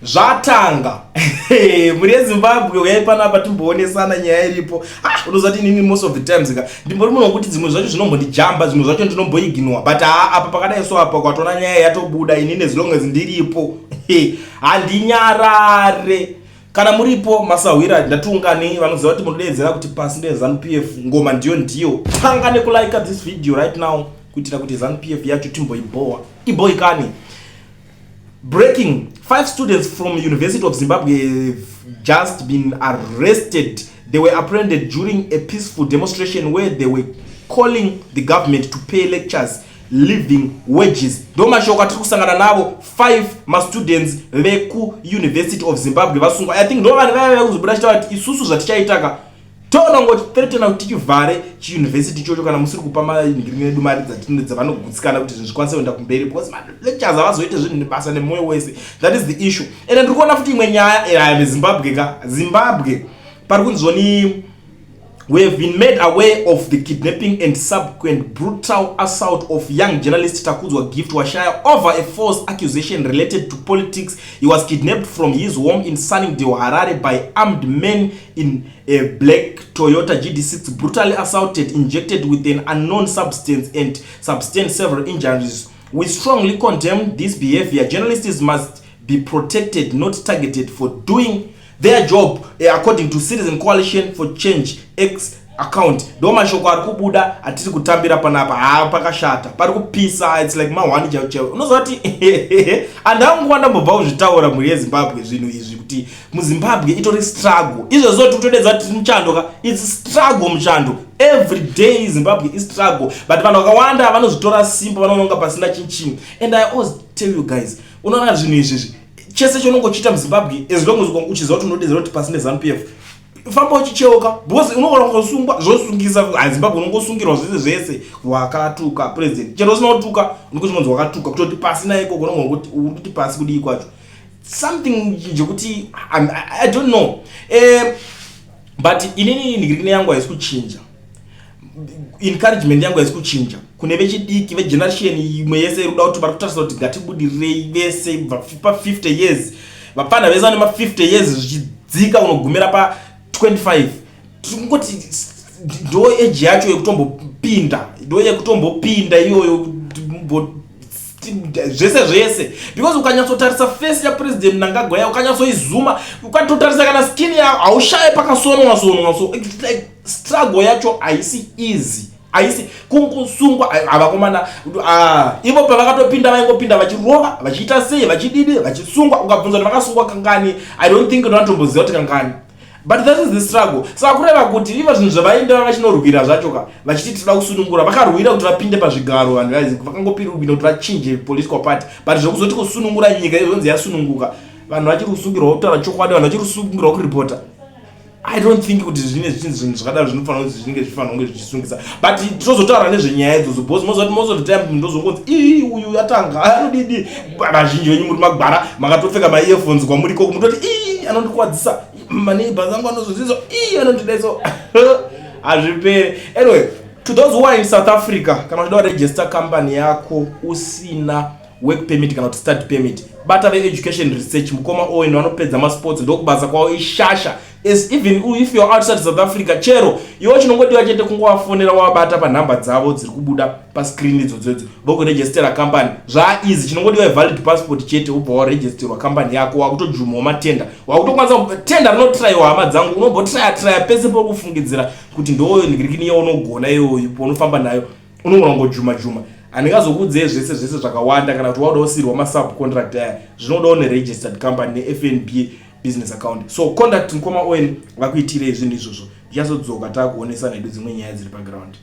Zvatanga, mhuri yeZimbabwe, uyai panapa timboonesana nyaya iripo. Ah, unoziva kuti inini most of the times ka ndimbori munhu wekuti dzimwe zvacho zvinombondijamba, zvimwe zvacho ndinomboignore, but haa, apa pakadai so, apa kwatoona nyaya yatobuda, inini as long as ndiripo handinyarare. Kana muripo masahwira, ndatiungani vanoziva kuti munodeedzera kuti pasi ndeZANU PF, ngoma ndiyo ndiyo. Tanga nekulike this video right now kuitira kuti ZANU PF yacho timboibowa iboikani. Breaking: five students from University of Zimbabwe have just been arrested. They were apprehended during a peaceful demonstration where they were calling the government to pay lecturers living wages. Ndo mashoko atiri kusangana navo. Five mastudents vekuUniversity of Zimbabwe vasungwa. I think ndo vanhu vaya vekuzobuda chitaura kuti isusu zvatichaitaka, toona ngoti threatena kuti tichivhare chiuniversity ichocho kana musiri kupa manhingirini edu mari dzavanogutsikana kuti zvinhu zvikwanise kuenda kumberi, because malecturers havazoite zvinhu nebasa nemwoyo wese. That is the issue. Ende ndiri kuona futi imwe nyaya yeZimbabwe ka. Zimbabwe pari kunzoni, "We have been made aware of the kidnapping and subsequent brutal assault of young journalist Takudzwa Gift Washaya over a false accusation related to politics. He was kidnapped from his home in Sunningdale, Harare, by armed men in a black Toyota GD6, brutally assaulted, injected with an unknown substance, and sustained several injuries. We strongly condemn this behavior. Journalists must be protected, not targeted for doing their job," according to Citizen Coalition for Change X account. Ndo mashoko ari kubuda atiri kutambira panapa. Haa, pakashata, pari kupisa. It's like mahwani chaivo chaivo. Unoziva kuti handanguva ndambobva kuzvitaura, mhuri yeZimbabwe, zvinhu izvi kuti muZimbabwe itori struggle. Izvozvo tikutodedza kuti tiri muchando ka. It's struggle, muchando every day. Zimbabwe istruggle, but vanhu vakawanda vanozvitora simple, vanoonga pasina chinchinhu. And I always tell you guys, unoona zvinhu izvizvi, chese chaunongochiita muZimbabwe, as long as uchiziva kuti unodedzera kuti pasi neZANU PF, famba uchicheuka, because unogona kungosungwa. Zvosungisa haZimbabwe, unongosungirwa zvese zvese. Wakatuka president, chero usina kutuka, unenge uchingonzi wakatuka. Kutoti pasina ikoko, unongoti uri kuti pasi kudii kwacho, something jekuti I don't know. But inini ndigirikine yangu haisi kuchinja, encouragement yangu haisi kuchinja kune vechidiki vegeneration imwe yese iri kuda kuti vari kutarisa kuti ngatibudirirei vese pa50 years. Vapfana vese vane ma50 years zvichidzika unogumira pa25, tingoti ndo age yacho yekutombopinda, ndo yekutombopinda iyoyo zvese zvese, because ukanyatsotarisa face yaPresident Mnangagwa, ukanyatsoizuma, ukatotarisa kana skin yao, haushaye pakasonwa sonwa. So like struggle yacho haisi easy, haisi kungosungwa. Havakomana ivo pavakatopinda, vaingopinda vachirova, vachiita sei, vachididi, vachisungwa. Ukabvunza kuti vakasungwa kangani, I don't think ndinotomboziva kuti kangani, but that is the struggle. Saka kureva kuti ivo zvinhu zvavaenda vachinorwira zvacho ka, vachiti tinoda kusunungura, vakarwira kuti vapinde pazvigaro. Vanhu vakangopinda kuti vachinje political party, but zvekuzoti kusunungura nyika izvonzi yasununguka, vanhu vachiri kusungirwa kutaura chokwadi, vanhu vachiri kusungirwa kuripota. I don't think kuti zvine zvinhu zvakadaro zvinofanira kunzi zvinenge zvifanira kunge zvichisungisa, but tinozotaura nezvenyaya idzodzo, because moziva kuti most of the time ndozongonzi, "Ii, uyu atanga anodidi." Vazhinji venyu muri magwara, makatopfeka maearphones kwamuri ikoko, mutoti, "Ii, anondikuwadzisa maneighbors angu, anozozvizo, ii, anondidaiso." Hazviperi. Anyway, to those who are in South Africa, kana uchida kuregister company yako usina work permit kana kuti study permit, bata veEducation Research, mukoma Owen vanopedza masports, ndokubasa kwavo, ishasha. As even if you are outside South Africa, chero iwo chinongodiwa chete kungovafonera, wavabata panhamba dzavo dziri kubuda pascreen idzodzodzo, vokurejistera company zvaaeasy. Chinongodiwa valid passport chete, ubva waregisterwa company yako, wakutojumawo matenda, wakutokwanisa. Tenda rinotrayiwa, hama dzangu. Unombotraya traya pese pekufungidzira kuti ndo ndigirikini yaunogona iyoyo, paunofamba nayo unogona kungojuma juma. Handingazokuudzei zvese zvese zvakawanda. Kana kuti wauda kusiyirwa masubcontract aya, zvinodawo neregistered company neFNB business account. So contact mukoma Owen vakuitirei zvinhu izvozvo. Ndichazodzoka taakuonesa nedu dzimwe nyaya dziri paground.